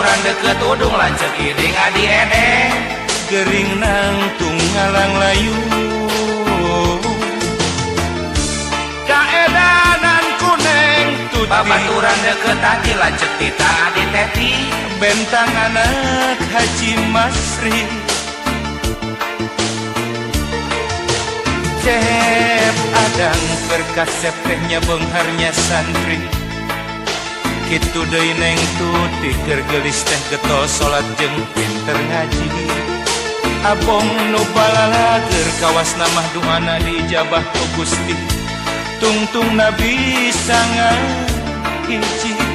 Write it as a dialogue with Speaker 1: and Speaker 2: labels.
Speaker 1: Babaturan deket udung lanceuk iding adi edeng.
Speaker 2: Gering nangtung ngalang layu kaedanan kuneng tuti.
Speaker 1: Babaturan deket tati lanceuk tita adi teti.
Speaker 2: Bentang anak Haji Masri. Cep adang perkasep tehnya beungharnya santri. Kitu deui neng tuti keur geulis teh getol salat jeung pinter ngaji. Abong nu balalager kawasna mah duana diijabah ku Gusti. Tungtung Nabi sangat hiji.